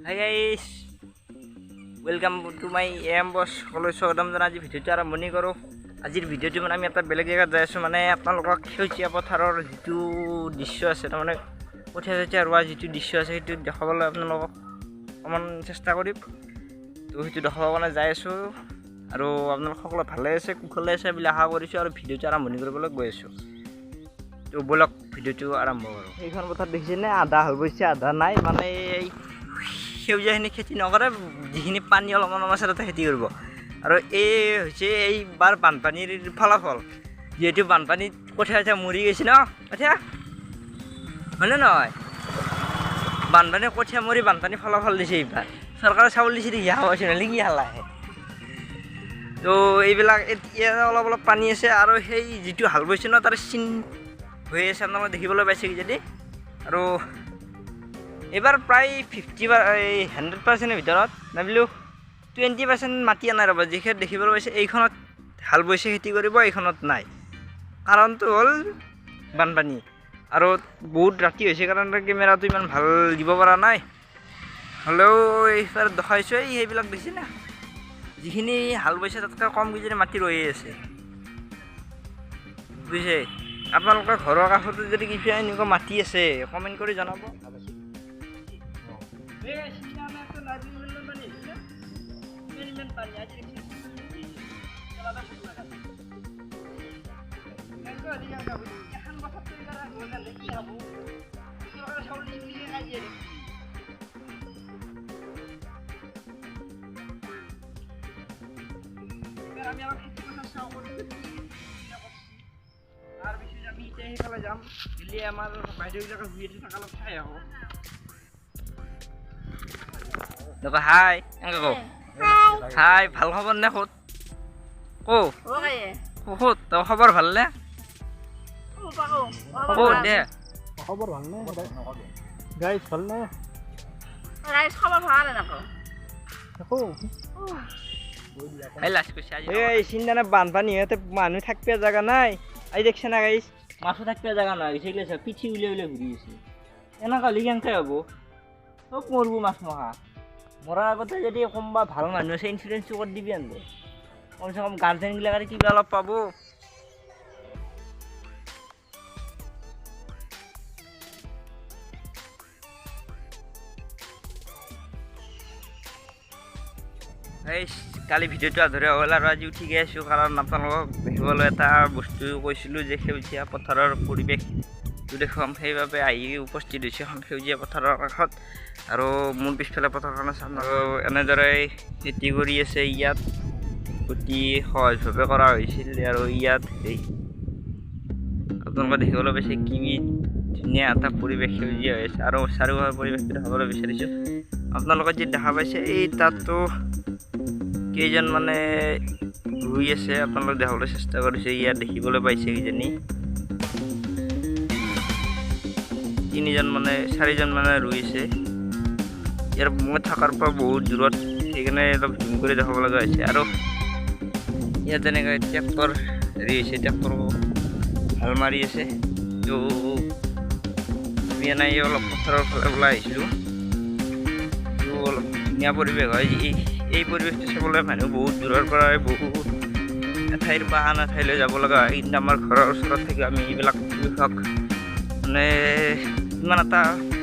Hi guys, welcome to my M boss. সকলোৱে স্বাগতম জনাই আজি ভিডিঅ'টো আৰম্ভণি কৰোঁ। আজিৰ ভিডিঅ'টো মানে আমি এটা বেলেগ জেগাত যাই আছোঁ। মানে আপোনালোকক সেউজীয়া পথাৰৰ যিটো দৃশ্য আছে, তাৰমানে কঠীয়া চঠীয়া ৰোৱা যিটো দৃশ্য আছে, সেইটো দেখাবলৈ আপোনালোকক অকণমান চেষ্টা কৰিম। তো সেইটো দেখাবৰ কাৰণে যাই আছোঁ আৰু আপোনালোক সকলো ভালে আছে, কুশলে আছে বুলি আশা কৰিছোঁ আৰু ভিডিঅ'টো আৰম্ভণি কৰিবলৈ গৈ আছোঁ। তো ব'লক, ভিডিঅ'টো আৰম্ভ কৰোঁ। সেইখন পথাৰ দেখিছেনে? আধা হৈ গৈছে, আধা নাই। মানে এই সেউজীয়াখিনি খেতি নকৰে, যিখিনি পানী অলপমান আছে তাতে খেতি কৰিব। আৰু এই হৈছে এইবাৰ বানপানীৰ ফলাফল। যিহেতু বানপানীত কঠীয়া চঠীয়া মৰি গৈছে ন, কঠীয়া হয়নে নহয়? বানপানী কঠীয়া মৰি বানপানী ফলাফল দিছে এইবাৰ। চৰকাৰে চাউল দিছে দেখি খাব নহ'লে কি হালাহে। তো এইবিলাক এতিয়া অলপ অলপ পানী আছে আৰু সেই যিটো হাল বৈছে ন, তাৰ চিন হৈ আছে, আপোনালোকে দেখিবলৈ পাইছে কিজানি। আৰু এইবাৰ প্ৰায় 50, 100%ৰ ভিতৰত নাবিলেও 20% মাটি আনাই ৰ'ব। যিখিনি দেখিবলৈ পাইছে, এইখনত হাল বৈছে, খেতি কৰিব, এইখনত নাই। কাৰণটো হ'ল বানপানী। আৰু বহুত ৰাতি হৈছে কাৰণে কেমেৰাটো ইমান ভাল দিব পৰা নাই, হ'লেও এইফালে দেখাইছোঁ। এই সেইবিলাক বেছি না, যিখিনি হাল বৈছে তাতকৈ কম কিজানি মাটি ৰৈয়ে আছে, বুজিছে? আপোনালোকৰ ঘৰৰ কাষতো যদি কিবা এনেকুৱা মাটি আছে, কমেণ্ট কৰি জনাব। আমি আবাৰ খেতি পথাৰ চাওঁ। তাৰপিছত আমি এতিয়া সেইফালে যাম। গেলি আমাৰ বাইদেউবিলাকে শুই আছে, তাক অলপ চাই আহোঁ। দেখো, হাই, এনেকে কওঁ, হাই। ভাল খবৰ নে? ক'ত কৌ ক'ত তই খবৰ ভাল নে? ক'ত দে। খবৰ ভাল নে গাইজ? ভাল নে? ৰাইজ, খবৰ ভাল এনেকৈ। একো। এই লাজ কৰিছে আজি। এই চিন্তা নাই, বানপানী সিহঁতে মানুহ থাকিব জেগা নাই। এই দেখছে না গাইছ, মাছো থাকিব জেগা নাই। সেইগিলা পিঠি উলিয়াই উলিয়াই ঘূৰি আছে। এনেকুৱা হ'লে কেনেকৈ হ'ব? চব মৰব মাছ মহা। মৰাৰ আগতে যদি কোনোবা ভাল মানুহ আছে, ইঞ্চুৰেঞ্চটো কৰি দিবি আনদে। কমচে কম গাৰ্জেনগিলাকে কিবা অলপ পাব। এই কালি ভিডিঅ'টো আধৰুৱা হ'ল আৰু আজি উঠি গৈ আছোঁ, কাৰণ আপোনালোকক দেখিবলৈ এটা বস্তু কৈছিলোঁ যে সেউজীয়া পথাৰৰ পৰিৱেশটো দেখুৱাম। সেইবাবে আহি উপস্থিত হৈছে এখন সেউজীয়া পথাৰৰ কাষত। আৰু মোৰ পিছফালে পথাৰখন আছে আৰু এনেদৰে খেতি কৰি আছে ইয়াত। অতি সহজভাৱে কৰা হৈছিল। আৰু ইয়াত এই আপোনালোকে দেখিবলৈ পাইছে, কি ধুনীয়া এটা পৰিৱেশ, সেউজীয়া হৈ আছে। আৰু চাৰিওফালৰ পৰিৱেশটো দেখাবলৈ বিচাৰিছোঁ আপোনালোকে। যি দেখা পাইছে, এই তাতো কেইজন মানে ৰুই আছে, আপোনালোক দেখাবলৈ চেষ্টা কৰিছে। ইয়াত দেখিবলৈ পাইছে কিজানি তিনিজন মানে চাৰিজন মানে ৰুই আছে। ইয়াৰ মই থকাৰ পৰা বহুত দূৰত, সেইকাৰণে অলপ জুম কৰি দেখাব লগা হৈছে। আৰু ইয়াত তেনেকৈ ট্ৰেক্টৰ হেৰি হৈছে, ট্ৰেক্টৰ হাল মাৰি আছে। তো আমি এনেই অলপ পথাৰৰ ফালে ওলাই আহিছিলোঁ। তো অলপ ধুনীয়া পৰিৱেশ হয়। এই পৰিৱেশটো চাবলৈ মানুহ বহুত দূৰৰ পৰাই, বহুত এঠাইৰ পৰা আন এঠাইলৈ যাব লগা হয়। কিন্তু আমাৰ ঘৰৰ ওচৰত থাকি আমি এইবিলাক পৰিৱেশক মানে ইমান এটা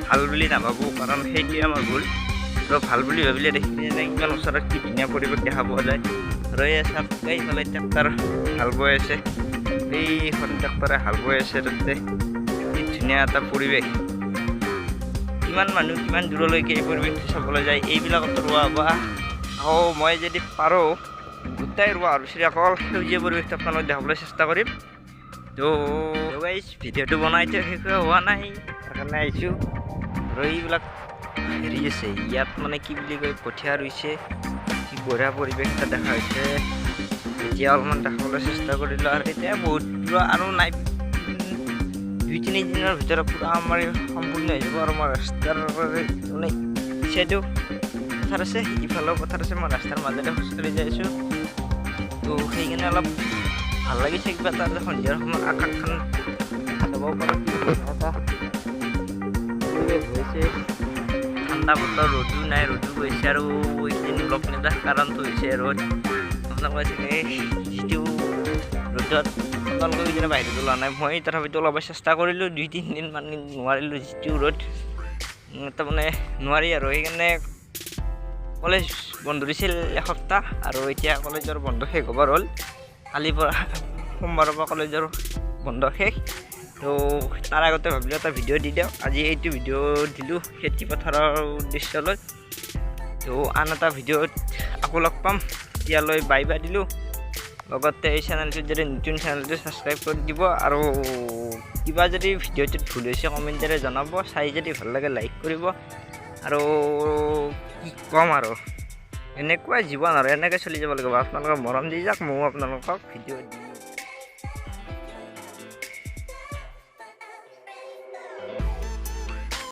ভাল বুলি নাভাবোঁ, কাৰণ সেইটোৱে আমাৰ ভুল। আৰু ভাল বুলি ভাবিলে দেখিলে ইমান ওচৰত কি ধুনীয়া পৰিৱেশ দেখা পোৱা যায়। আৰু এই চাওক, এইফালে ট্ৰেক্টৰ হাল বৈ আছে। এইখন ট্ৰেক্টৰে হাল বৈ আছে তাতে। কি ধুনীয়া এটা পৰিৱেশ! কিমান মানুহ কিমান দূৰলৈকে এই পৰিৱেশটো চাবলৈ যায়। এইবিলাকতো ৰোৱা বা আকৌ মই যদি পাৰোঁ, গোটাই ৰোৱা আৰু পিছত অকল সেউজীয়া পৰিৱেশটো আপোনালোক দেখাবলৈ চেষ্টা কৰিম। তো গাইজ, ভিডিঅ'টো বনাইতো শেষ হোৱা নাই, তাৰ কাৰণে আহিছোঁ। আৰু এইবিলাক হেৰি আছে ইয়াত, মানে কি বুলি কয়, কঠীয়া ৰুইছে। কি বঢ়িয়া পৰিৱেশ এটা দেখা হৈছে। এতিয়া অলপমান দেখাবলৈ চেষ্টা কৰিলোঁ। আৰু এতিয়া বহুত দূৰ আৰু নাই, 2-3 দিনৰ ভিতৰত পূৰা আমাৰ সম্পূৰ্ণ হৈ যাব। আৰু মই ৰাস্তাৰ মানে চাইডেও পথাৰ আছে, ইফালেও পথাৰ আছে, মই ৰাস্তাৰ মাজেৰে খোজকাঢ়ি যাই আছোঁ। তো সেইকাৰণে অলপ ভাল লাগিছে কিবা এটা। সন্ধিয়াৰ সময়ত আকাশখন চাব পাৰোঁ, কি ধুনীয়া এটা পৰিৱেশ হৈছে। ঠাণ্ডা। ঠাণ্ডা বতৰ, ৰ'দো নাই, ৰ'দো গৈছে। আৰু এইকেইদিন ব্লগ নিদিয়াৰ কাৰণটো হৈছে ৰ'দ। আপোনালোকে চাগে যিটো ৰ'দত আপোনালোকে কিজানি বাহিৰত ওলোৱা নাই। মই তথাপিতো ওলাব চেষ্টা কৰিলোঁ 2-3 দিনমান, কিন্তু নোৱাৰিলোঁ। যিটো ৰ'দ, তাৰমানে নোৱাৰি আৰু। সেইকাৰণে কলেজ বন্ধ দিছিল এসপ্তাহ আৰু এতিয়া কলেজৰ বন্ধ শেষ হ'বৰ হ'ল। কালিৰ পৰা, সোমবাৰৰ পৰা কলেজৰ বন্ধ শেষ। তো তাৰ আগতে ভাবিলোঁ এটা ভিডিঅ' দি দিওঁ। আজি এইটো ভিডিঅ' দিলোঁ খেতি পথাৰৰ দৃশ্যলৈ। তো আন এটা ভিডিঅ'ত আকৌ লগ পাম, তেতিয়ালৈ বাই বাই দিলোঁ। লগতে এই চেনেলটোত যদি নতুন, চেনেলটো ছাবস্ক্ৰাইব কৰি দিব আৰু কিবা যদি ভিডিঅ'টোত ভুল হৈছে, কমেণ্টেৰে জনাব। চাই যদি ভাল লাগে, লাইক কৰিব। আৰু কি ক'ম আৰু, এনেকুৱাই জীৱন আৰু এনেকৈ চলি যাব লাগিব। আপোনালোকে মৰম দি যাওক, ময়ো আপোনালোকক ভিডিঅ' দি